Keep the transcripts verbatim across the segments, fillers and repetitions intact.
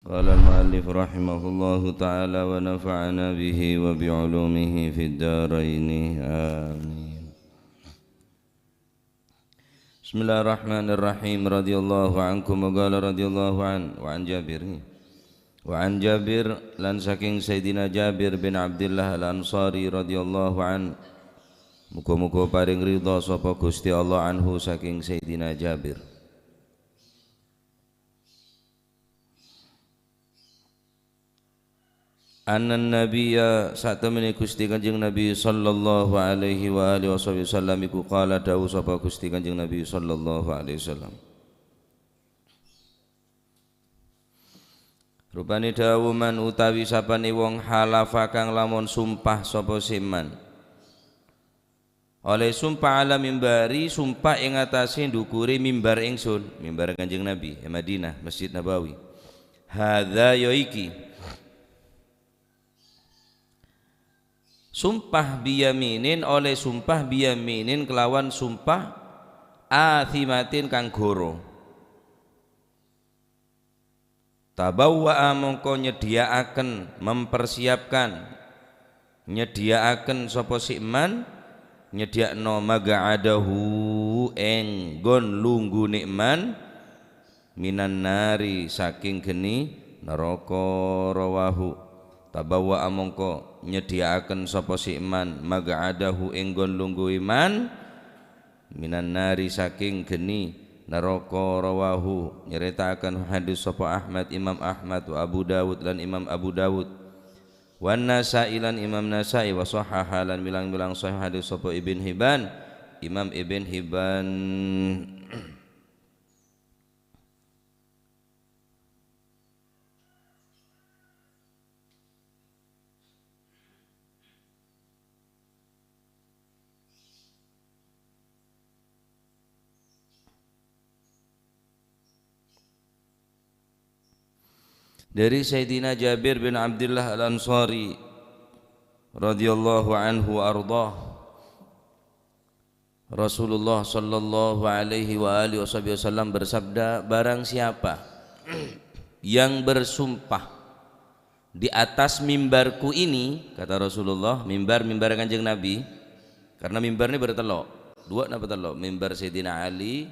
Qala al-mu'allif rahimahullahu ta'ala wa nafa'ana bihi wa bi ulumihi fid daraini. Amin. Bismillahirrahmanirrahim. Radhiyallahu ankum wa qala radhiyallahu an, wa an Jabir. Wa an Jabir, lan saking Sayyidina Jabir bin Abdullah Al-Ansari radhiyallahu an. Muga-muga paring ridha sapa Gusti Allah anhu saking Sayyidina Jabir. Annan Nabiyya, satemene Gusti Kanjeng Nabi sallallahu alaihi wa alihi wasahbihi wasallam iku qala, dawuh sapa Gusti Kanjeng Nabi sallallahu alaihi wasallam. Rupane dawuh, "Man utawi sapane wong halafa kang lamun sumpah sapa si man." Oleh sumpah ala mimbari, sumpah ing atase ndukure mimbar ingsun, mimbar Kanjeng Nabi e Madinah, Masjid Nabawi. Hadza ya iki. Sumpah biyaminin, oleh sumpah biyaminin kelawan sumpah athimatin kang goro. Tabawwa'a mongko nyedhiya'aken, mempersiapkan, nyedhiya'aken sapa si man, nyedhiya'no mag'adahu enggon lunggune man, minan nari saking geni neraka, rawahu. Tabawwa'a mongko nyedhiya'aken sapa si man mag'adahu enggon lungguhe man, minan nari saking geni neraka, rawahu, nyaritakan hadis sapa Ahmad, Imam Ahmad, wa Abu Dawud, lan Imam Abu Dawud, wan Nasa'i, lan Imam Nasa'i, wa sahhaha, lan milang-milang sahih hadis sapa Ibn Hibban, Imam Ibn Hibban. Dari Sayyidina Jabir bin Abdullah Al-Ansari radhiyallahu anhu arda, Rasulullah sallallahu alaihi wa alihi wasallam bersabda, "Barang siapa yang bersumpah di atas mimbarku ini," kata Rasulullah, mimbar, mimbar Kanjeng Nabi, karena mimbar ini bertelo, dua napa telo, mimbar Sayyidina Ali,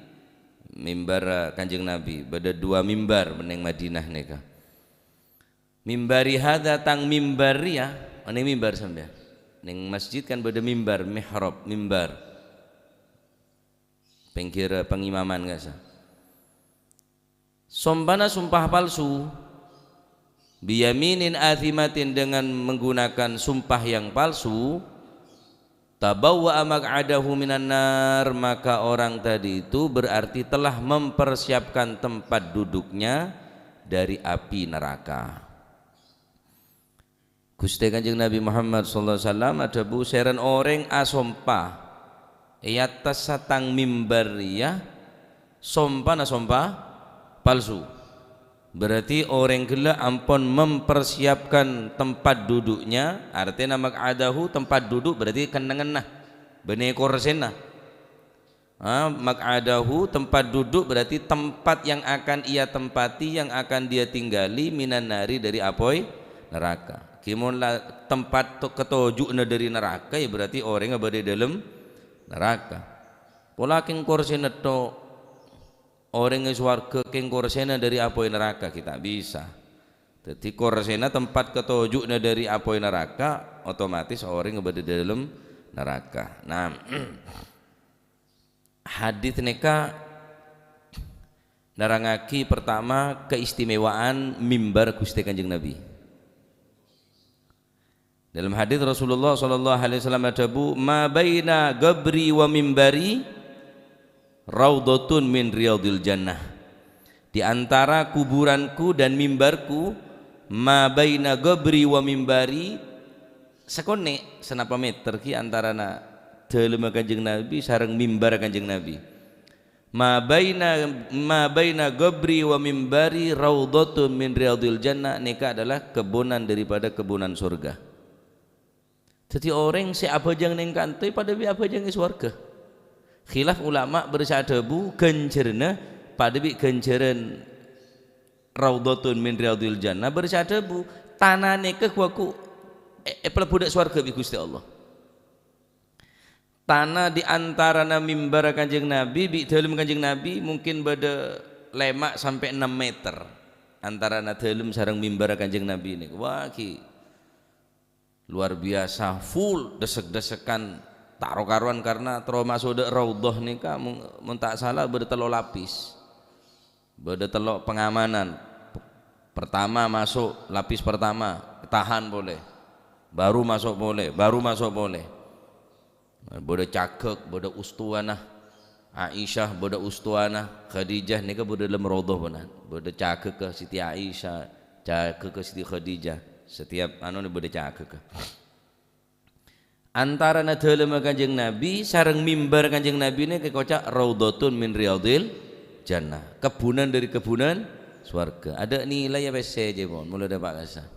mimbar, eh, Kanjeng Nabi, bada dua mimbar neng Madinah neka. "Mimbari hadza, tang mimbar ya," neng mimbar sampean. Neng masjid kan bada mimbar, mihrab, mimbar. Pinggir pengimaman kasa. Sompana sumpah palsu, biyaminin athimatin, dengan menggunakan sumpah yang palsu, tabawwa'a maq'adahu minan nar, maka orang tadi itu berarti telah mempersiapkan tempat duduknya dari api neraka. Guste Kanjeng Nabi Muhammad sallallahu alaihi wasallam adhabu, "Seren oreng asompa e attas satang mimbar riya sompana sompa palsu." Berarti oreng gella ampon mempersiapkan tempat duduknya, artena maq'adahu, tempat duduk berarti kennengnganna, bâne korsena. Ah, maq'adahu, tempat duduk, berarti tempat yang akan ia tempati, yang akan dia tinggali, minan nari, dari apoy neraka. Ghi mon la tempat to-, ketoju'na dari neraka, ya berarti orèngnga bâdâ è dâlem neraka. Pola kèng korsèna tok, orèng è sowarga kèng korsèna dari apoy neraka, ghi ta' bisa. Dhâddhi korsèna tempat ketoju'na dari apoy neraka, otomatis orèngnga bâdâ è dâlem neraka. Nah, Hadits nèka nerrangngaghi, pertama, keistimewaan mimbar Ghustè Kanjeng Nabi. Dalam hadits Rasulullah sallallahu alaihi wasallam adhâbu, "Ma baina qabri wa mimbari raudhatun min riyadil jannah." Di antara kuburanku dan mimbarku, ma baina qabri wa mimbari, sakonè', sanapa mèter ghi antarana dâlemma Kanjeng Nabi sareng mimbar Kanjeng Nabi. Ma baina, ma baina qabri wa mimbari raudhatun min riyadil jannah, nèka adalah kebbunan daripada kebbunan sorga. Dhâddhi orèng sè abhâjâng neng kanto padâ bi' abhâjâng è sowarga. Khilaf ulama bârâs adhâbu ghânjhârânna padâ bi' ghânjhârân raudhatun min riyadhil jannah, bâdâ sè adhâbu, "Tana nèka ghu-lagghu è-, èpalebbu dâ' sowarghâ bi' Ghustè Allah." Tana di antarana mimbar Kanjeng Nabi bi' dâlem Kanjeng Nabi mungkin bâdâ lèma' sampè' ennem meter. Antarana dâlem sareng mimbar Kanjeng Nabi nèka. Wah, ghi luar biasa, full, desek-desekan ta' ro-karowan karena terro maso' dâ' raudhah nèka, mon, mon ta' sala bâdâ tello lapis. Bâdâ tello' pengamanan. P-, pertama maso', lapis pertama, tahan polè. Baru maso' polè, baru maso' polè. Bâdâ cagâk, bâdâ ustuwanah Aisyah, bâdâ ustuwanah Khadijah, nèka bâdâ dâlem raudhah ponan. Bâdâ cagâkka Siti Aisyah, cagâkka Siti Khadijah. Setiap anu nè bâdâ cagâkka. Antarana dâlemma Kanjeng Nabi sareng mimbar Kanjeng Nabi nèka èkoca' raudhatun min riyadhil jannah, kebbunan dâri kebbunan sowarghâ. Adâ' nilai ya pèssè jâ, pon, molaè dâpa' ka'issa'.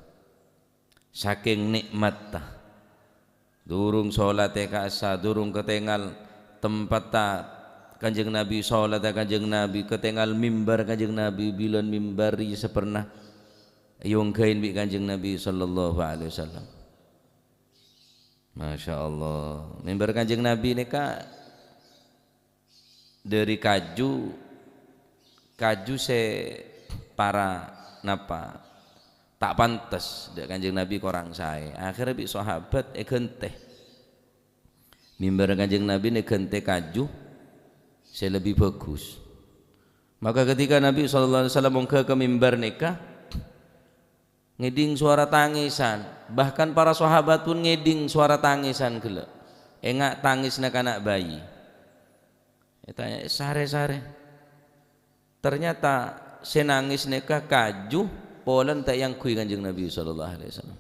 Sakèng nè'matta. Durung solatè ka'issa', durung katèngal tempatta Kanjeng Nabi, solatè Kanjeng Nabi, katèngal mimbar Kanjeng Nabi, bilân mimbar rèya sè pernah èongghâi bi' Kanjeng Nabi sallallahu alaihi wasallam. Masya Allah. Mimbar Kanjeng Nabi nèka dâri kaju, kaju sè para napa, ta' pantes, dâ' Kanjeng Nabi korang saè. Akhirnya bi' sahabat èghântè. Mimbar Kanjeng Nabi nè ghântè kaju sè lebbi bhâghus. Maka ketika Nabi sallallahu alaihi wasallam ongghâ ka mimbar nèka, ngèdhing sowara tangisan, bahkan para sahabat pun ngèdhing sowara tangisan ghellâ'. Enga' tangisna kana' bayi. Ètanya, "Sarè-sarè." Ternyata sè nangès nèka kaju polana ta' èangghuy Kanjeng Nabi sallallahu alaihi wasallam.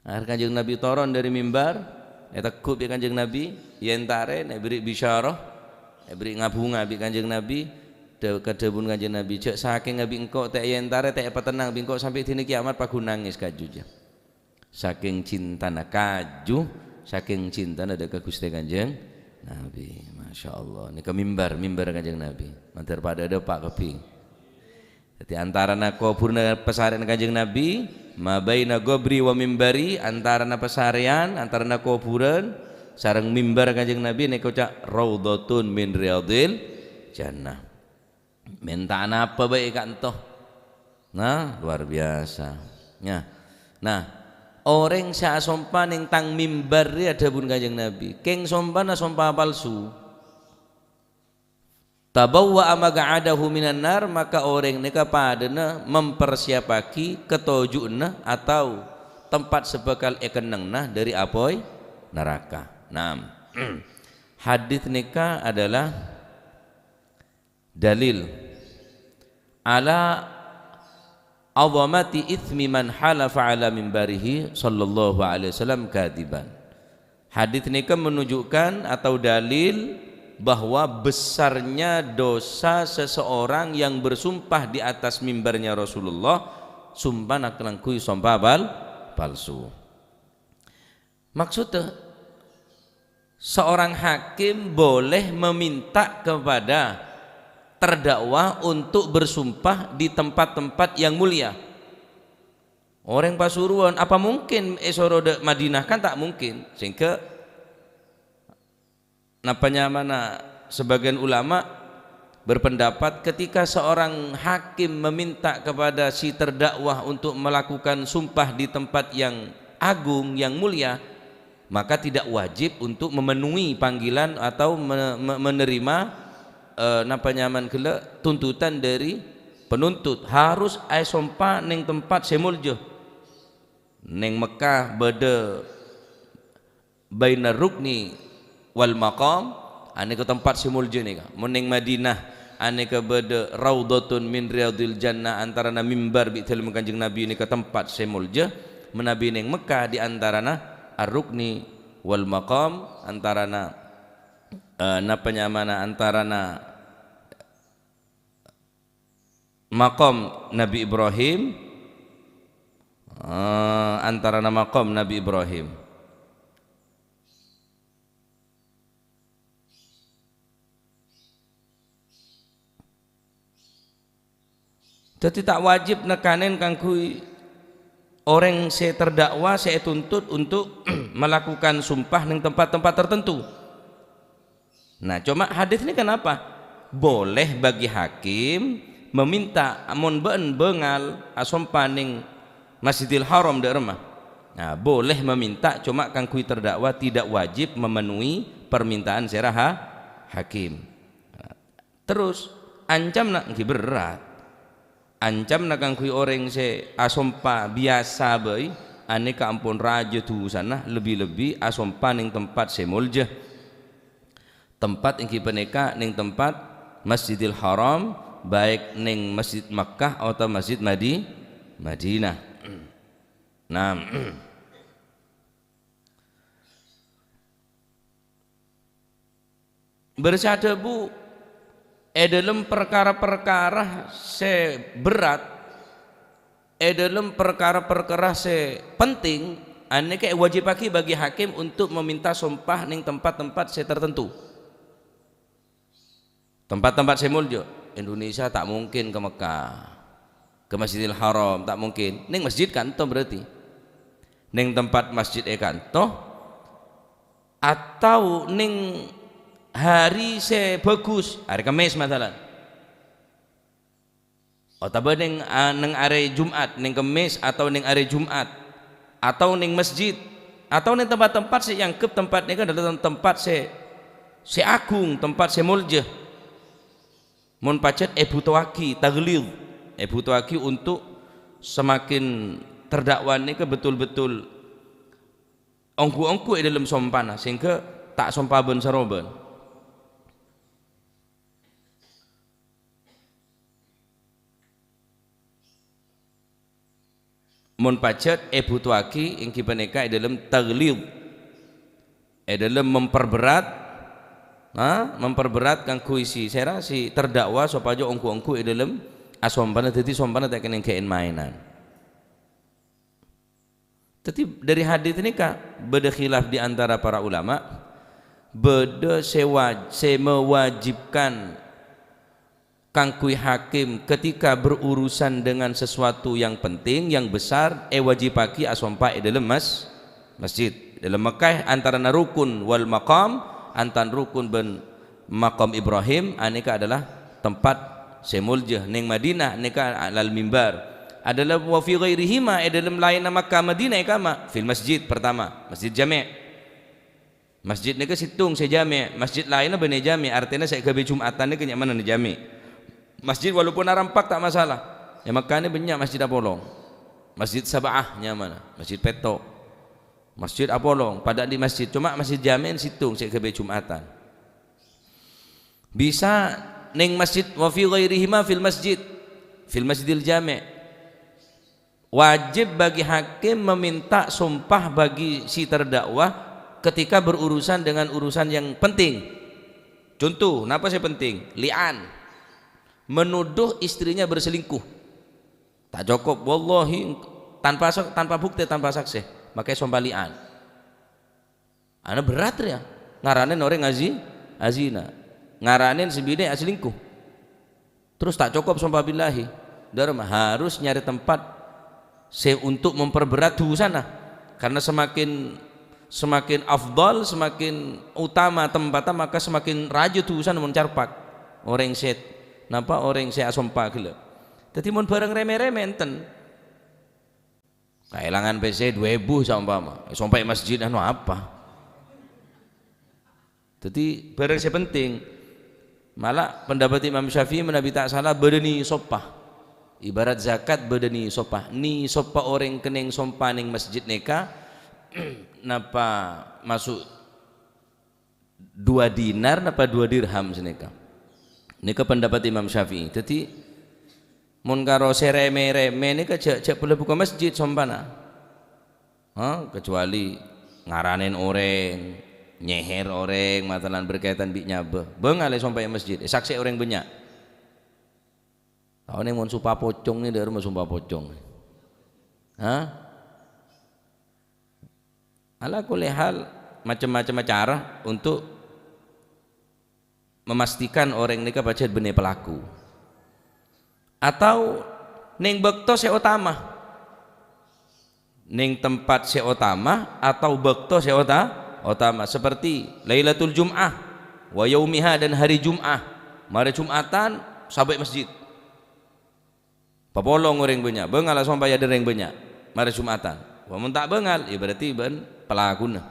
Akhèr Kanjeng Nabi toron dâri mimbar, ètegghu' bi' Kanjeng Nabi, èentarè, èberri' bisyarah, èberri' ngabhunga bi' Kanjeng Nabi, dâ-, kadhâbuna Kanjeng Nabi, "Jhâ' sakènga bi' engko' ta' èentarè, ta' èpatennang bi' engko' sampè' dina kiyamat paghun nangès kaju jâ." Sakèng cintana kaju, sakèng cintana dâ' ka Ghustè Kanjeng Nabi. Masya Allah. Nèka mimbar, mimbar Kanjeng Nabi. Mandhâr padâ dâpa' kabbhi. Dâddhi, antarana kobhurânna pasarèyanna Kanjeng Nabi, ma baina qabri wa mimbari, antarana pasarèyan, antarana kobhurân sareng mimbar Kanjeng Nabi nèka oca' raudhatun min riyadhil jannah. Mènta napa bhâi ka'dinto? Nah, luar biasa. Nya. Nah, orèng sè asompa neng tang mimbar rèya dhâbuna Kanjeng Nabi, kèng sompana sompa palsu. Tabawwa'a maq'adahu minan nar, maka orèng nèka padâna mempersiapaghi katoju'na atau tempat sè bhâkal èkennengngana dâri apoy naraka. Naam. Hadits nèka adalah dalil ala 'azamati itsmi man halafa 'ala mimbarihi sallallahu alaihi wasallam kadziban. Hadits nèka menunjukkan atau dalil bahwa besarnya dosa seseorang yang bersumpah di atas mimbarnya Rasulullah, sumpana kalangghuy sompa pal-, palsu. Maksudnya, seorang hakim boleh meminta kepada terdakwa untuk bersumpah di tempat-tempat yang mulia. Orèng Pasuruan, apa mungkin èsoro dâ' Madinah? Kan ta' mungkin. Sehingga, napa nyamana, sebagian ulama berpendapat ketika seorang hakim meminta kepada si terdakwa untuk melakukan sumpah di tempat yang agung, yang mulia, maka tidak wajib untuk memenuhi panggilan atau me-, me-, menerima, eh, napa nyamana ghellâ', tuntutan dari penuntut. Harus aèsompa neng tempat sè molja. Neng Mekkah bâdâ bainar rukni wal maqam, anèka tempat sè molja nèka. Mon neng Madinah, anèka bâdâ raudhatun min riyadhil jannah, antarana mimbar bi' dâlemma Kanjeng Nabi nèka tempat sè molja. Manabi neng Mekkah, di antarana ar-rukni wal maqam, antarana, eh, napa nyamana, antarana maqam Nabi Ibrahim, eh, antarana maqam Nabi Ibrahim. Dhâddhi ta' wajib nèkanè kaangghuy orèng sè terdakwa sè ètuntut untuk melakukan sumpah neng tempat-tempat tertentu. Nah, coma hadis ini kenapa? Boleh bagi hakim meminta, mon bâ'na bângal asompa neng Masjidil Haram dâ' remma. Nah, boleh meminta, coma kaangghuy terdakwa tidak wajib memenuhi permintaan sèra ha-, hakim. Nah, terros, ancamna èngghi berrâ'. Ancamna kaangghuy orèng sè asompa biyasa bhâi, anèka ampon rajâ dhusana, lebbi-lebbi asompa neng tempat sè molja. Tempat èngghi panèka neng tempat Masjidil Haram, baik neng Masjid Makkah otabâ Masjid Madi-, Madinah. Nah, bârâs adhâbu, è dâlem parkara-parkara sè berrâ', è dâlem parkara-parkara sè penting, anèka èwajibaghi bagi hakim untuk meminta sompah neng tempat-tempat sè tertentu. Tempat-tempat sè molja, Indonesia ta' mungkin ka Mekkah, ka Masjidil Haram, ta' mungkin. Neng masjid kanto berarti. Neng tempat masjid è kanto, atau neng hari sè bagus, hari Kemis masalan. Otabâ neng, a, neng arè Jumat, neng Kemis atau neng arè Jumat, atau neng masjid, atau neng tempat-tempat sè èangghep tempat nèka adalah tempat sè, sè agung, tempat sè molja. Mon pajhât èbhutowaghi taghlidh, èbhutowaghi untuk semakin terdakwa nèka betul-betul ongghu-ongghu è dâlem sompana, sehingga ta' sompa bân-sarobân. Mon pajhât èbhutowaghi èngghi panèka è dâlem taghlidh, è dâlem memperberat, ha, memperberat kaangghuy si sèra, si terdakwa sopajâ ongghu-ongghu è dâlem asompana, dhâddhi sompana ta' kènèng ghi' èn-maènan. Dhâddhi, dâri hadits nèka bâdâ khilaf di antara para ulama, bâdâ sè waj-, sè mewajibkan kaangghuy hakim ketika berurusan dengan sesuatu yang penting, yang besar, èwajibaghi asompa è dâlem mas-, masjid. Dâlem Mekkah antarana rukun wal maqam, antarana rukun bân Maqam Ibrahim, anèka adalah tempat sè molja. Neng Madinah, nèka alal mimbar. Adalah wa fi ghairihima, è dâlem laènna Makkah Madinah è kamma? Fil masjid, pertama, Masjid Jami'. Masjid nèka sèttong sè jami', masjid laènna bânnè jami', artèna sè èghâbây Jum'atan nèka nyamana jami'. Masjid walaupun arampak ta' masalah. È Makkah nè bânnya' masjid apolong. Masjid Sab'ah nyamana, masjid pètto'. Masjid apolong, padâ andi' masjid, coma Masjid Jami' sèttong sè èghâbây Jum'atan. Bisa neng masjid, wa fi ghairihima fil masjid, fil masjidil jami'. Wajib bagi hakim meminta sompah bagi si terdakwa ketika berurusan dengan urusan yang penting. Conto, napa sè penting? Li'an. Menuduh istrinya berselingkuh. Ta' cokop, wallahi, tanpa sa-, tanpa bukti, tanpa saksè, makè sompa li'an. Ana berrâ' rèya. Ngaranèn orèng azi-, azina. Ngaranèn sè binè' aselingkuh. Terros ta' cokop sompa billahi. Dâ' remma harus nyarè tempat sè untuk memperberat dhusana. Karena semakin, semakin afdal, semakin utama tempatnya, maka semakin rajâ dhusana mon carpak. Orèng sè, napa, orèng sè asompa ghellâ'. Dhâddhi mon bârâng rèmè-rèmè enten. Kaèlangan pèssè du èbu saompama, èsompa è masjid anu apa? Dhâddhi bârâng sè penting. Mala pendapat Imam Syafi'i manabi ta' sala bâdâ nisoppa. Ibarat zakat bâdâ nisoppa. Nisoppa orèng kennèng sompa neng masjid nèka, napa maso' dua dinar napa dua dirham sanèka. Nèka pendapat Imam Syafi'i. Dhâddhi, mon karo sè rèmè-rèmè nèka jhâ', jhâ' pèlè buka masjid sompana. Ha, kecuali ngaranèn orèng, nyèhèr orèng, masalan berkaitan bi' nyabâ. Bângal èsompa è masjid, èsaksè orèng bânnya'. Taonè mon sompa pocong nè, dâ' remma sompa pocong. Ha? Ala kulli hal, macem-macem cara untuk memastikan orèng nèka pajhât bânnè pelaku. Atau neng bâkto sè otama. Neng tempat sè otama atau bâkto sè ota-, otama, seperti Lailatul Jum'ah wa yaumiha, dan hari Jum'ah. Marè Jum'atan, sabâ' masjid. Papolong orèng bânnya', bângal asompa è adâ'na orèng bânnya'. Marè Jum'atan. Wa mon ta' bângal, ya berarti bân pelakuna.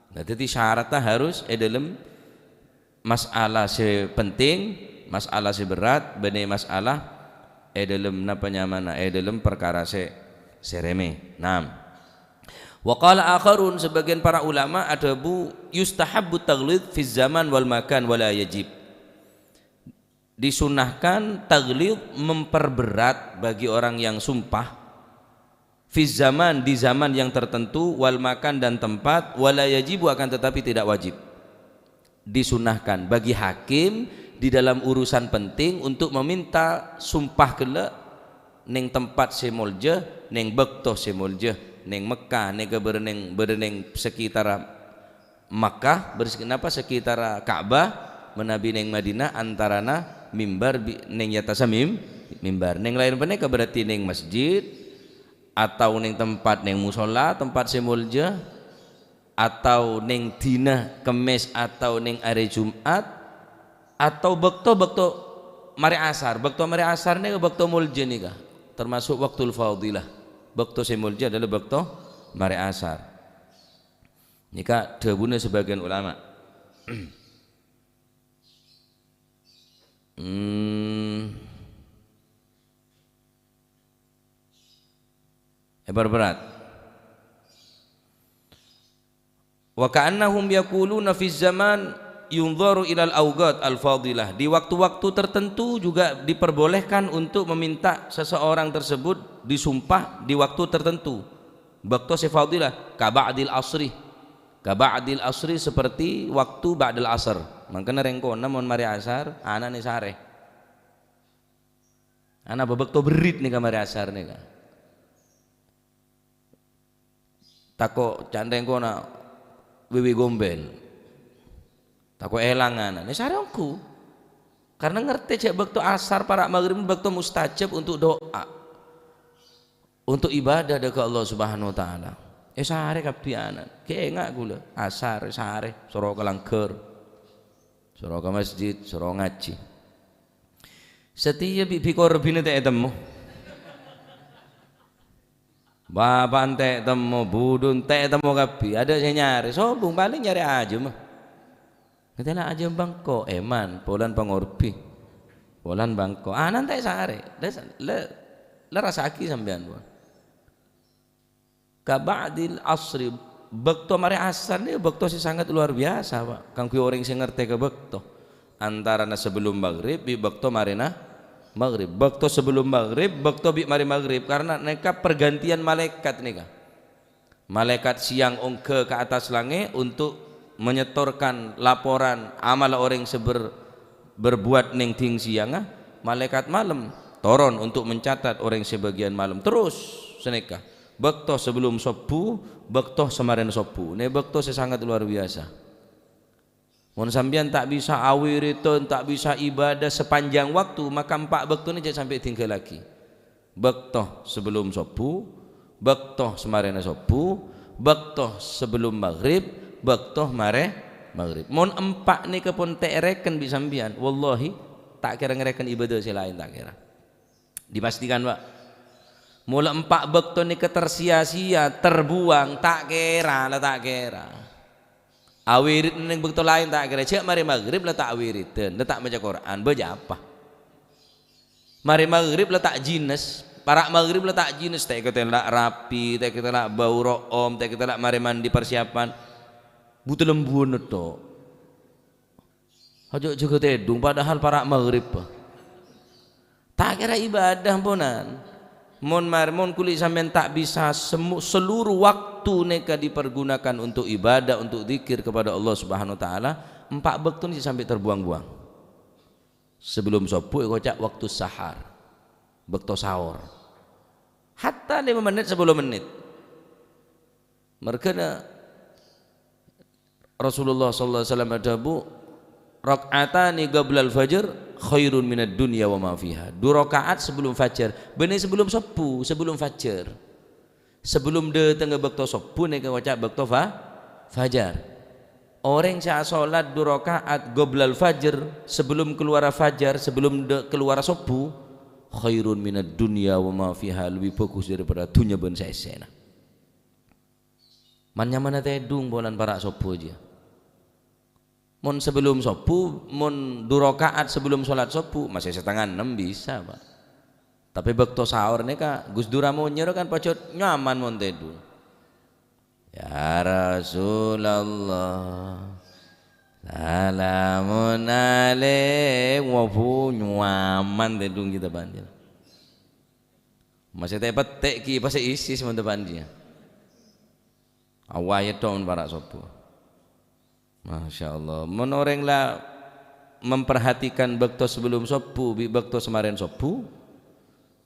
Nah, dhâddhi syaratnya harus è dâlem masalah sè penting, masalah sè berat, bânnè masalah è dâlem napa nyamana, è dâlem parkara sè, sè remè. Naam. Wa qala akharun, sebagian para ulama adhâbu, "Yustahabbu taghlidz fi zaman wal makan wa la yajib." Disunahkan taghlidz, memperberat bagi orang yang sumpah, fi zaman, di zaman yang tertentu, wal makan, dan tempat, wa la yajibu, akan tetapi tidak wajib. Disunahkan bagi hakim di dalam urusan penting untuk meminta sumpah ghellâ' neng tempat sè molja, neng bâkto sè molja, neng Mekkah, neng ka bârâ neng, bârâ neng sekitar Makkah, bârâs-, napa, sekitar Ka'bah, manabi neng Madinah, antarana mimbar bi-, neng è attassa mim-, mimbar. Neng laèn panèka berarti neng masjid, atau neng tempat, neng musholla, tempat sè molja, atau neng dina Kemmès, atau neng arè Jum'at, atau bâkto-bâkto marè asar. Bâkto marè asar nèka bâkto molja nèka, termasuk waktul fadilah. Bâkto sè molja adalah bâkto marè asar. Nèka dhâbuna sebagian ulama. Hmm. Èpèr berat. Wa ka'annahum yaquluna fi zaman yunzaru ilal awqat al-fadilah. Di waktu-waktu tertentu juga diperbolehkan untuk meminta seseorang tersebut disumpah di waktu tertentu. Bâkto sè fadilah, ka ba'dil asri. Ka ba'dil asri, seperti waktu ba'dal asr. Mangkana rèng kona mon marè asar, ana'na sarè. Ana' bâbâkto berrit nèka marè asar nèka. Tako' can rèng kona wewe gombel. Tako' èlang ana'. Nè sarè ongghu. Karena ngerti jâ' bâkto asar para' maghrib bâkto mustajab untuk doa. Untuk ibadah dâ' ka Allah Subhanahu wa Ta'ala. È sarè kabbhi ana'. Kènga' ghulâ. Asar, sarè. Soro ka langghâr. Soro ka masjid. Soro ngajhi. Satèya bi', bi' korbhina ta' ètemmo. Bapa'na ta' ètemmo, budhuna ta' ètemmo kabbhi. Adâ' sè nyarè, sobung palèng nyarè ajâm. Ngètèla ajâm bângko, èman, polana pangorbhi. Polana bângko. Ana'na ta' èsarè. La, la, la rassa'aghi sampèyan, pon. Ka ba'dil asri, bâkto marè asar nèka bâkto sè sangat luar biasa, Pak, kaangghuy orèng sè ngartè ka bâkto. Antarana sabellum maghrib bi' bâkto marèna maghrib. Bâkto sabellum maghrib, bâkto bi' marè maghrib, karena nèka pergantian malaèkat nèka. Malaèkat siang ongghâ ka attas langngè' untuk menyetorkan laporan amal orèng sè ber-, berbuat neng dhing siangnga, malaèkat malem toron untuk mencatat orèng sè bâgiyân malem. Terros sanèka, bâkto sabellum sobbhu, bâkto samarèna sobbhu. Nè bâkto sè sangat luar biasa. Mon sampèyan ta' bisa awiridan, ta' bisa ibadah sapanjhâng bâkto, maka empa' bâkto nèka jhâ' sampè' èdhinggâllaghi. Bâkto sabellum sobbhu, bâkto samarèna sobbhu, bâkto sabellum maghrib, bâkto marè maghrib. Mon empa' nèka pon ta' èrèken bi' sampèyan, wallahi, ta' kèra ngèrèken ibadah sè laèn, ta' kèra. Dipastikan, Pak. Mola empa' bâkto nèka tersia-sia, terbuang, ta' kèra, la ta' kèra. Awirid neng bâkto laèn ta' kèra, jhâ' marè maghrib la ta' awiridan, la ta' maca Qur'an, bâjâ apa? Marè maghrib la ta' jhines, para' maghrib la ta' jhines, ta' èkatèla' rapi, ta' èkatèla' bâu ro'om, ta' èkatèla' marè mandi persiapan. Bhuto lembuna to. Aja jâgâ tèdung, padahal para' maghrib. Ta' kèra ibadah, ponan. Mon mar-, mon kulâ sampèyan ta' bisa semu-, seluruh waktu nèka dipergunakan untuk ibadah, untuk zikir kepada Allah Subhanahu wa Ta'ala, empa' bâkto nèka sampè' terbuang-buang. Sabellum sobbhu èkoca' waktu sahar, bâkto saor. Hatta lèma mennit, sapolo mennit. Marghâna Rasulullah sallallahu alaihi wasallam adhâbu, "Rak'atani qablal fajr khairun minad dunya wa ma fiha." Du raka'at sebelum fajar. Bânnè sebelum sobbhu, sebelum fajar. Sebelum dâtengnga bâkto sobbhu nèka ngoca' bâkto fa-, fajar. Orèng sè asolat du raka'at qablal fajr, sebelum kalowara fajar, sebelum dâ-, kalowara sobbhu, khairun minad dunya wa ma fiha, lebbi bhâghus daripada dhunnya bân sè èssèna. Man-nyamana tèdung polana para' sobbhu jiyâ. Mon sebelum sobbhu, mon du raka'at sebelum solat sobbhu, masè satengnga ennem bisa, Pak. Tapè bâkto sahur nèka, Gus Dur amonyèr kan pajhât nyaman mon tèdung. "Ya Rasulullah, salamun alaik." Wah, bu, nyaman tèdung kita panjang. Masè tè-, pettè' ki, pas isis mon depan dia. Awayat dong para' sobbhu. Masya Allah. Mon orèng la memperhatikan bâkto sebelum sobbhu, bi' bâkto samarèn sobbhu,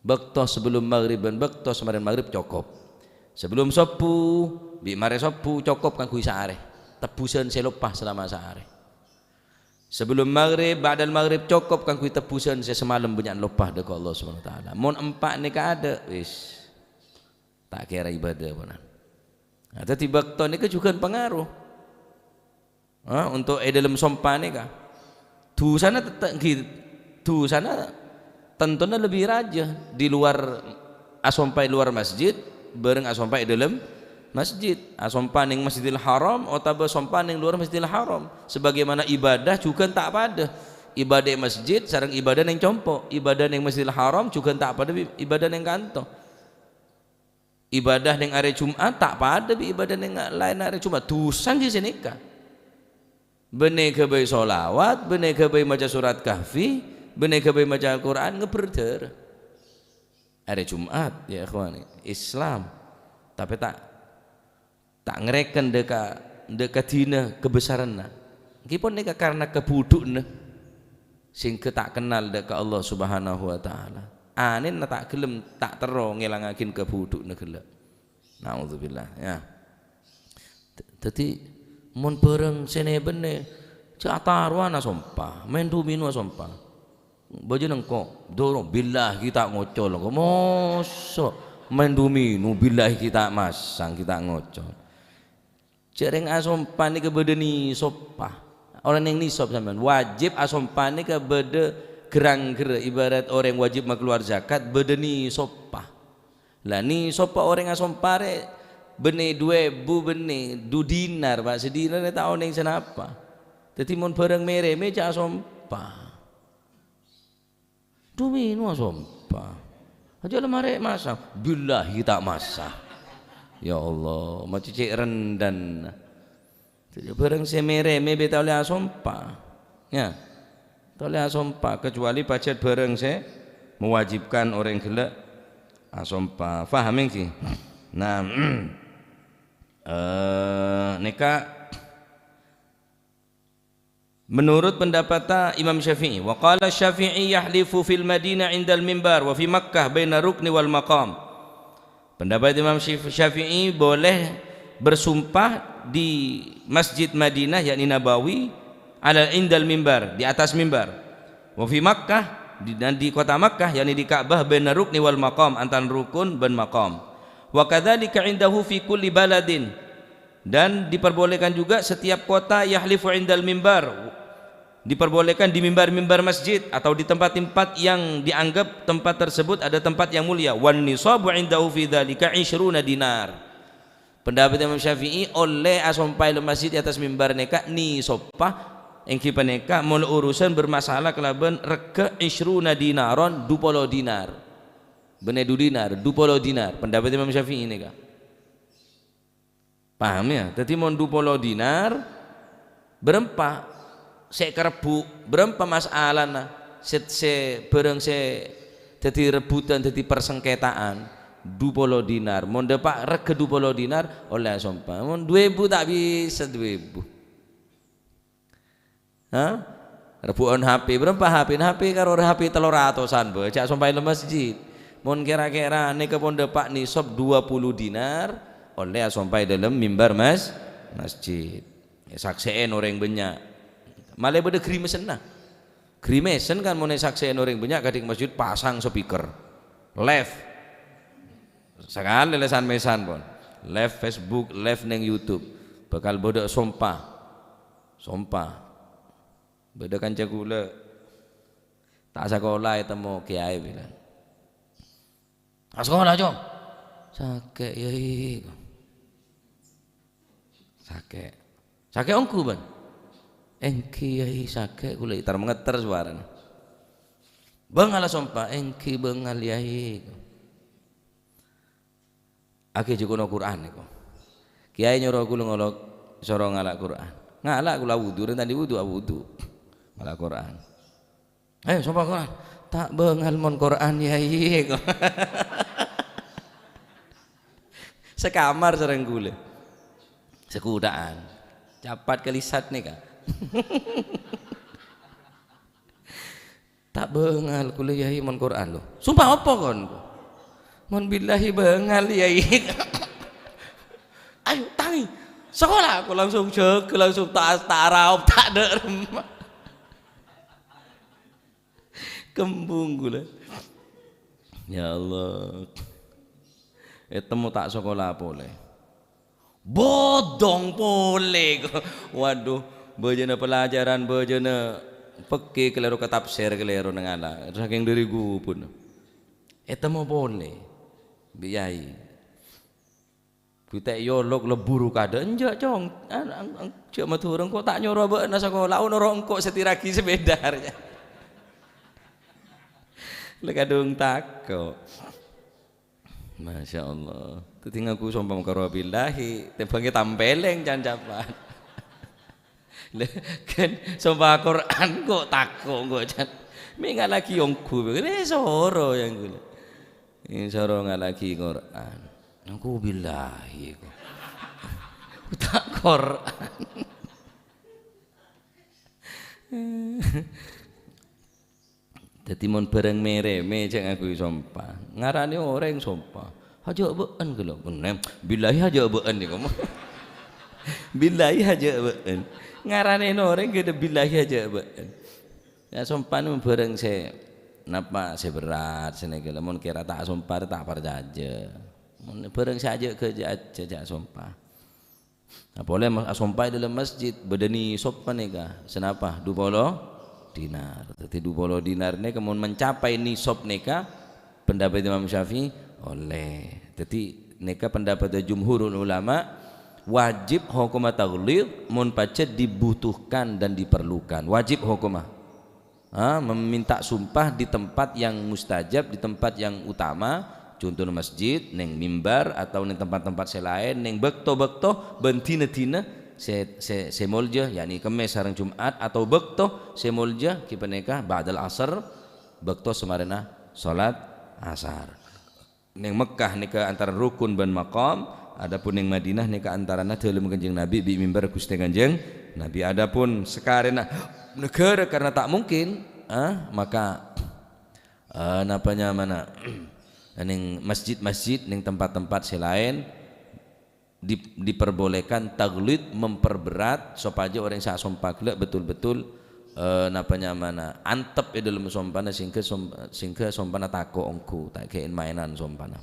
bâkto sebelum maghrib bân bâkto samarèn maghrib cokop. Sebelum sobbhu, bi' marè sobbhu cokop kaangghuy saarè. Tebbhusan sè loppa selama saarè. Sebelum maghrib, ba'dal maghrib cokop kaangghuy tebbhusan sè samalem bânnya'na loppa dâ' ka Allah Subhanahu wa Ta'ala. Mon empa' nèka adâ', wis, ta' kèra ibadah ponan. Nah, dhâddhi bâkto nèka jhughân pangaruh. Ha, untuk è dâlem sompa nèka. Dhusana tette-, ghi-, dhusana tantona lebbi rajâ di luar asompa è luar masjid, bhâreng asompa è dâlem masjid. Asompa neng Masjidil Haram otabâ sompa neng luar Masjidil Haram. Sebagaimana ibadah jhughân ta' padâ. Ibadah è masjid sareng ibadah neng compo'. Ibadah neng Masjidil Haram jhughân ta' padâ bi' ibadah neng kanto. Ibadah neng arè Jum'at ta' padâ bi' ibadah neng laèn arè Jum'at. Dhusana ghi' sanèka. Bânnè ghâbây sholawat, bânnè ghâbây maca surat Kahfi, bânnè ghâbây maca Al-Qur'an, ngebbher dârâ. Arè Jum'at, ya ikhwani, Islam. Tapè ta', ta' ngarèken dâ' ka, dâ' ka dina kabesarranna. Ènggi pon nèka karna kabhudhu'na, sehingga ta' kennal dâ' ka Allah Subhanahu wa Ta'ala. Anèna ta' ghellem, ta' terro ngèlangaghin kabhudhu'na ghellâ'. Naudzubillah, ya. D-, dhâddhi, mon bhârâng sè nè-bânnè, jhâ' atarowan asompa, maèn du-mènu asompa. Bâjâ nengko', doro, billahi ta' ngocol, engko', moso', maèn du-mènu, billahi ghi' ta' masang, ghi' ta' ngocol. Jhâ' rèng asompa nèka bâdâ nisoppa. Orèng neng nisop sampèyan, wajib asompa nèka bâdâ ghârâng-ghârâ, ibarat orèng wajib makalowar zakat, bâdâ nisoppa. La, nisoppa orèng asompa rè bânnè du èbu bânnè du dinar, Pak. Sadinar rè ta' onèng sanapa. Dhâddhi, mon bhârâng mèrèmè jhâ' asompa. Du-mènu asompa. Ajhâ' la marè masang. Billahi ta' masang. Ya Allah, macè cè' rendhâna. Dhâddhi bhârâng sè mèrèmè bhâi ta' ollè asompa. Ya. Ta' ollè asompa, kecuali pajhât bhârâng sè mewajibkan orèng ghellâ' asompa. Paham ènggi? Nah, eh, nèka menurut pendapatta Imam Syafi'i. Wa qala Syafi'i yahlifu fil Madinah indal mimbar wa fi Makkah baina rukni wal maqam. Pendapat Imam Syif-, Syafi'i boleh bersumpah di Masjid Madinah, yakni Nabawi, ala indal mimbar, di atas mimbar. Wa fi Makkah, di, dan di kota Makkah, yakni di Ka'bah, baina rukni wal maqam, antara rukun bân maqam. Wa kadzalika indahu fi kulli baladin. Dan diperbolehkan juga setiap kota yahlifu indal mimbar. Diperbolehkan di mimbar-mimbar masjid atau di tempat-tempat yang dianggap tempat tersebut ada tempat yang mulia. Wan nisabu indahu fi dzalika isyruna dinar. Pendapat Imam Syafi'i, ollè asompa è dâlem masjid è attas mimbar nèka nisoppa, ènggi panèka mon urusan bermasalah kalabân règhâ isyruna dinaron, du polo dinar. Bânnè du dinar, du polo dinar. Pendapat Imam Syafi'i nèka. Paham, ya? Dhâddhi, mon du polo dinar, bârâmpa sè èkarebbhu', bârâmpa mas'alana, sè, sè bhârâng sè dhâddhi rebbhutan, dhâddhi parsengketaan, du polo dinar. Mon dâpa' règhâ du polo dinar, ollè asompa. Mon du èbu ta' bisa du èbu. Ha? Rebbhu'ân H P, bârâmpa H P? Nah, H P karo H P tello ratosan, bâ, jhâ' sompa è dâlem masjid. Mon kèra-kèra nèka pon dâpa' nisab dua puluh dinar, ollè asompa è dâlem mimbar mas-, masjid. Èsaksè'è orèng bânnya'. Malè bâdâ grimèsanna. Grimèsan kan mon èsaksè'è orèng bânnya' kadhi masjid pasang speaker. Live. Sakalè lèsan-mèsan pon. Live Facebook, live neng YouTube. Bhâkal bâdâ sompa. Sompa. Bâdâ kanca kaulâ ta' sakola ètemmo kèyaè bilân. "Ta' sakola, Cong." "Sakè', Yai." "Sakè'. Sakè' ongghu, bân?" "Èngghi, Yai, sakè'," kaulâ ètar-mangetter sowarana. "Bângal la sompa?" "Èngghi, bângal, Yai." "Aghâjâ kono Qur'an èko." Kèyaè nyoro kaulâ ngolok, soro ngala' Qur'an. Ngala' kaulâ awudu, rèng ta' andi' wudu, awudu. Ngala' Qur'an. "Ayo, sompa Qur'an." "Ta' bângal mon Qur'an, Yai," èko. Sakamar sareng kaulâ. Sakudha'an. Capat kalèsat nèka. "Ta' bângal kaulâ, Yai, mon Qur'an, lo." "Sompa apa, kon?" "Mon billahi bângal, Yai." "Ayo, tangi." Sakola aku langsung jâgâ, langsung ta', ta' araop, ta' dâ' remma. Kembung kaulâ. Ya Allah. Ètemmo ta' sakola polè. Bodong polè. Waduh, bâjâna pelajaran, bâjâna pèkkè kalèro, ka tafsir kalèro neng ala. Sakèng dâri ghubun. Ètemmo polè bi' yai. Bhâi ta' èolok lebbur kadâ', "Enjâ', Cong. An-, an-, an-, jâ' Madhurâ engko' ta' nyoro bâ'na sakola, noro' engko' sè tiraghi sepèda," arèya. La kadhung tako'. Masya Allah. Dhâddhi ngaku sompa karo billahi, tèmbhângè tampèlèng can-capan. Lha, kan sompa Qur'an kok tako' kok, Jan. Mè' ngalaghi ongghu, eh, soro yang gula. Ini soro ngalaghi Qur'an. Aku billahi kok. Tak Qur'an. Dhâddhi mon bhârâng mèrèmè cè' ngaku sompa. Ngaranè orèng sompa. Hajâ' bâ'en ghâllu. Nem, billahi hajâ' bâ'en nèko. Billahi hajâ' bâ'en. Ngaranè orèng ghâdhâ billahi hajâ' bâ'en. Ya, sompa nèko bhârâng sè napa sè berrâ', sè nèko. Mon kèra ta' sompa, ta' parcajâ. Mon bhârâng sè ajâ' ghâjâ ajâ' jâ' sompa. Nah, polè ma-, asompa è dâlem masjid, bâdâ nisab panèka. Sanapa? Du polo dinar. Dhâddhi du polo dinar nèka mon mencapai nisab nèka, pendapat Imam Syafi'i, ollè. Dhâddhi nèka pendapat jumhurul ulama, wajib hukumma taghlidz mon pajhât dibutuhkan dan diperlukan. Wajib hukumma. Ha, meminta sumpah di tempat yang mustajab, di tempat yang utama, contohnya masjid, neng mimbar, atau neng tempat-tempat sè laèn, neng bâkto-bâkto bân dina-dina sè, sè, sè molja, yakni Kemmès sareng Jum'at, atau bâkto sè molja, ghi panèka ba'dal asar, bâkto samarèna salat asar. Neng Mekkah nèka antarana rukun bân maqam, adapun neng Madinah nèka antarana dâlem Kanjeng Nabi bi' mimbar Ghustè Kanjeng Nabi. Adapun sakarèna naghârâ karena ta' mungkin, ah, maka, eh, napa nyamana, neng masjid-masjid, neng tempat-tempat sè laèn, di-, diperbolehkan taghlidz, memperberat, sopajâ orèng sè asompa ghellâ' betul-betul, eh, napa nyamana, antep è dâlem sompana sehingga som-, sehingga sompana tako' ongghu, ta' kèyaè maènan sompana.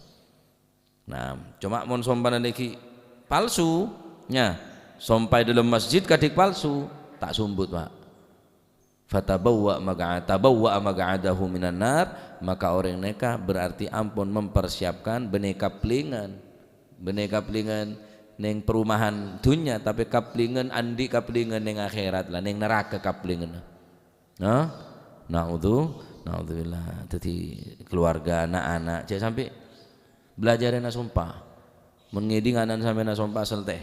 Nah, coma mon sompana nèka palsu, nya, sompa è dâlem masjid kadhi palsu, ta' sombut, Pak. Fatabawwa maq'a-, tabawwa'a maq'adahu minan nar, maka orèng nèka berarti ampon mempersiapkan bânnè kaplèngan. Bânnè kaplèngan neng perumahan dhunnya, tapè kaplèngan andi' kaplèngan neng akhèrat la, neng naraka kaplènganna. Nah, na'udzu-, na'udzubillah. Dhâddhi keluarga, na'-ana', jhâ' sampè' belajarè asompa. Mon ngèdhing ana'na sampèyan asompa, sèltè.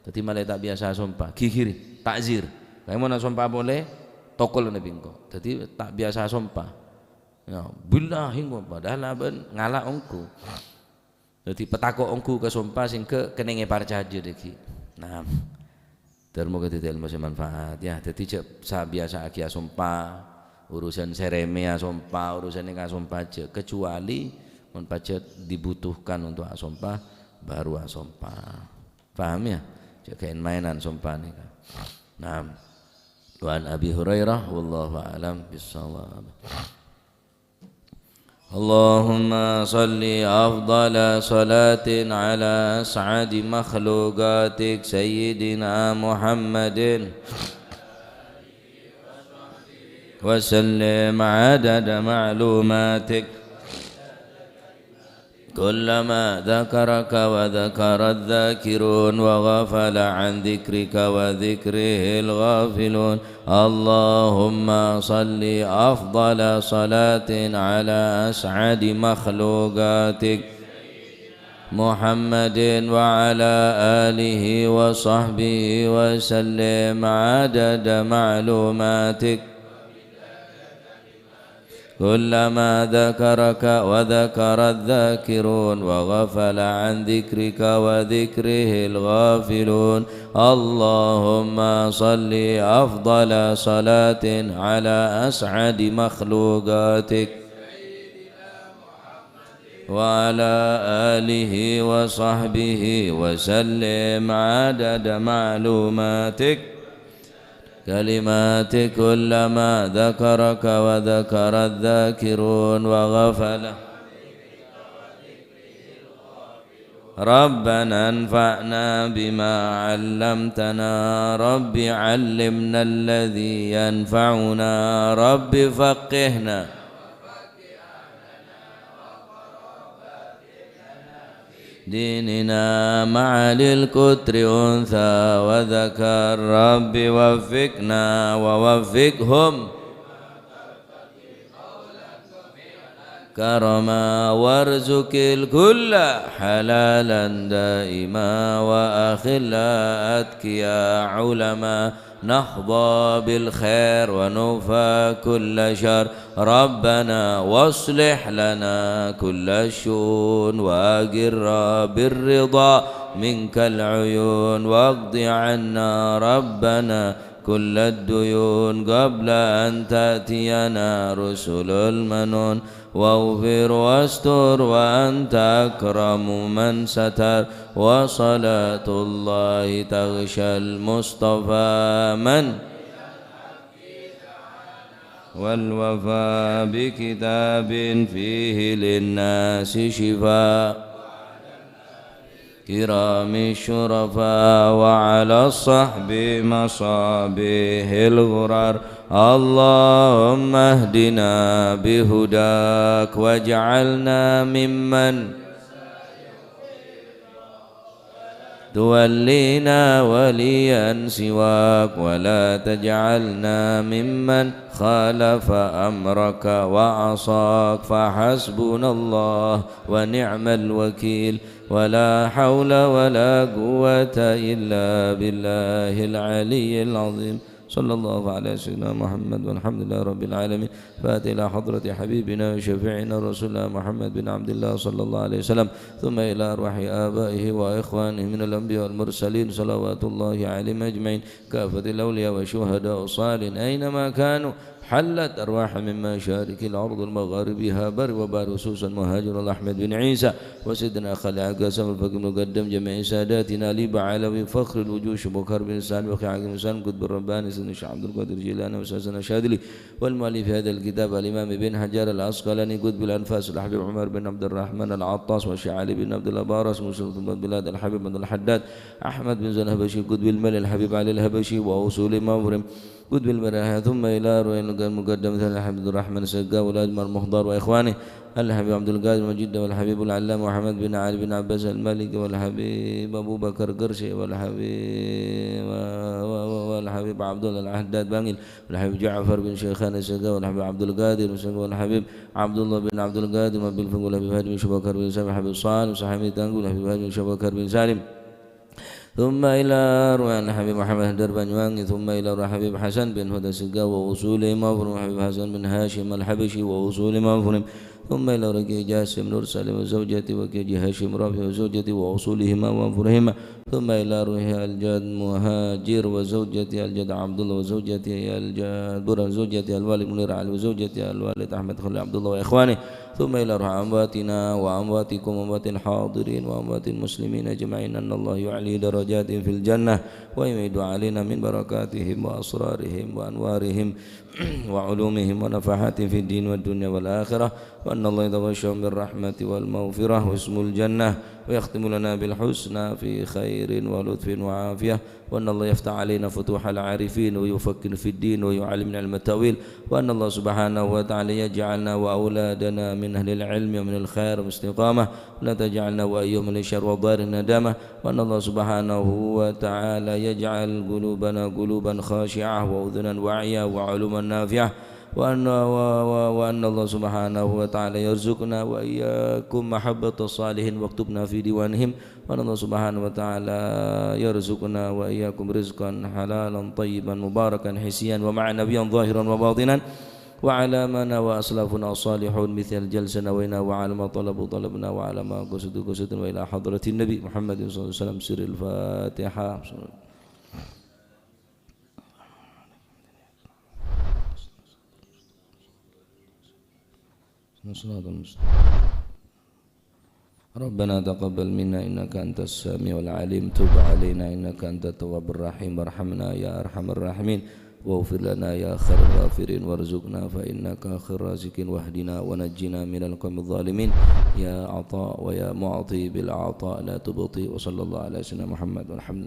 Dhâddhi malè ta' biyasa asompa, ghighiri, ta'zir. Kaè mon asompa polè, tokol nabi engko'. Dhâddhi ta' biyasa asompa. Ya, billahi engko', padahal abân ngala' ongghu. Dhâddhi patako' ongghu ka sompa sehingga kennèng èparcajâ dhâggi'. Nah, dhârmo kadhi ilmu sè manfaat, ya. Dhâddhi jhâ' sabiyasa'aghi asompa, urusan sè remè asompa, urusan nèka asompa jhâ', kecuali mon pajhât dibutuhkan untuk asompa, baru asompa. Paham, ya? Jhâ' kaè maènan sompa nèka. Nah, وعن أبي هريرة، والله أعلم بالصواب. اللهم صل أفضل صلاة على أسعد مخلوقاتك سيدنا محمد وسلم عدد معلوماتك. كلما ذكرك وذكر الذاكرون وغفل عن ذكرك وذكره الغافلون. اللهم صل أفضل صلاة على أسعد مخلوقاتك محمد وعلى آله وصحبه وسلم عدد معلوماتك. كلما ذكرك وذكر الذاكرون وغفل عن ذكرك وذكره الغافلون. اللهم صل أفضل صلاة على أسعد مخلوقاتك وعلى آله وصحبه وسلم عدد معلوماتك. كلمات كلما ذكرك وذكر الذاكرون وغفل. ربنا انفعنا بما علمتنا، رب علمنا الذي ينفعنا، رب فقهنا. ديننا مع للكتر أنثى وذكر، رب وفقنا ووفقهم كرما، وارزق الكل حلالا دائما، وأخلاء أتقياء علما، نحظى بالخير ونوفى كل شر. ربنا واصلح لنا كل الشؤون، وأقر بالرضا منك العيون، واقض عنا ربنا كل الديون قبل أن تأتينا رسل المنون. واغفر واستر وأنت أكرم من ستر، وصلاة الله تغشى المصطفى من والوفاء بكتاب فيه للناس شفاء. كرام الشرفاء وعلى الصحب مصابيح الغرر. اللهم اهدنا بهداك واجعلنا ممن تولينا وليا سواك، ولا تجعلنا ممن خالف أمرك وعصاك، فحسبنا الله ونعم الوكيل، ولا حول ولا قوة إلا بالله العلي العظيم. صلى الله على سيدنا محمد والحمد لله رب العالمين. فاتح إلى حضرة حبيبنا وشفيعنا رسول الله محمد بن عبد الله صلى الله عليه وسلم، ثم إلى أرواح آبائه وإخوانه من الأنبياء والمرسلين صلوات الله عليهم أجمعين، كافة الأولياء والشهداء والصالحين أينما كانوا، حلت أرواح من مشارق الأرض ومغاربها بر وبحر، خصوصا مهاجر الأحمد بن عيسى وسيدنا خليل القاسم الفقيه المقدم، جميع ساداتنا الألبة علوي فخر الوجود شيخ بكر بن سالم وخير عقيل بن سالم قطب الرباني سيدنا الشيخ عبد القادر الجيلاني وأستاذنا الشاذلي، والمؤلف هذا الكتاب الإمام ابن حجر العسقلاني قطب الأنفاس الحبيب عمر بن عبد الرحمن العطاس والشيخ علي بن عبد الله باراس مشرف البلاد الحبيب عبد الحداد أحمد بن زين الحبشي قطب المال الحبيب علي الحبشي وأصول مفرم قطب المراحل، ثم إلى أرواح المقدم مثل الحبيب عبد الرحمن السقا والأجمل المخضر وإخوانه الحبيب عبد القادر مجيد والحبيب العلامة محمد بن علي بن عباس المالكي والحبيب أبو بكر قرشي والحبيب و-، و-، و-، والحبيب عبد الله الحداد بانجل والحبيب جعفر بن شيخان السقا والحبيب عبد القادر السقا والحبيب عبد الله بن عبد القادر بن فنق والحبيب هادي بن شبكر بن سالم الحبيب صالح صاحب تانقو والحبيب هادي بن شبكر بن سالم. ثم إلى أرواح الحبيب محمد حيدر بنجوانجي، ثم إلى أرواح الحبيب حسن بن هدى السقا وأصولهم وفروعهم، الحبيب حسن بن هاشم الحبشي وأصولهم وفروعهم، ثم إلى روح كي جاسم نور سالم وزوجته وكي جي هاشم رافع وزوجته وأصولهما وفروعهما، ثم إلى روح الجد مهاجر وزوجته الجد عبد الله وزوجته الجد برهان وزوجته الوالد منير علي وزوجته الوالد أحمد خليل عبد الله وإخوانه، ثم إلى روح أمواتنا وأمواتكم وأموات الحاضرين وأموات المسلمين أجمعين، أن الله يعلي درجاتهم في الجنة ويمد علينا من بركاتهم وأسرارهم وأنوارهم وعلومهم ونفحاتهم في الدين والدنيا والآخرة، وأن الله يتغشاهم بالرحمة والمغفرة واسم الجنة، ويختم لنا بالحسنى في خير ولطف وعافية، وأن الله يفتح علينا فتوح العارفين ويفقهنا في الدين ويعلمنا علم التأويل، وأن الله سبحانه وتعالى يجعلنا وأولادنا من أهل العلم ومن الخير والاستقامة، ولا تجعلنا وإياهم من الشر والضياع والندامة، وأن الله سبحانه وتعالى يجعل قلوبنا قلوبا خاشعة وأذنا واعية وعلوما نافعة، وأن، و-، و-، وأن الله سبحانه وتعالى يرزقنا وإياكم محبة الصالحين واكتبنا في ديوانهم، وأن الله سبحانه وتعالى يرزقنا وإياكم رزقا حلالا طيبا مباركا حسيا ومعنويا ظاهرا وباطنا، وعلى ما نوى أسلافنا الصالحون مثل الجلسة نوينا، وعلى ما طلبوا طلبنا، وعلى ما قصدوا قصدنا، وإلى حضرة النبي محمد صلى الله عليه وسلم. سر الفاتحة. الصراط المستقيم. ربنا تقبل منا إنك أنت السميع العليم، تب علينا إنك أنت التواب الرحيم، وارحمنا يا أرحم الراحمين، واغفر لنا يا خير الغافرين، وارزقنا فإنك خير الرازقين، واهدنا ونجنا من القوم الظالمين، يا عطاء ويا معطي بالعطاء لا تبطئ، وصلى الله على سيدنا محمد والحمد لله.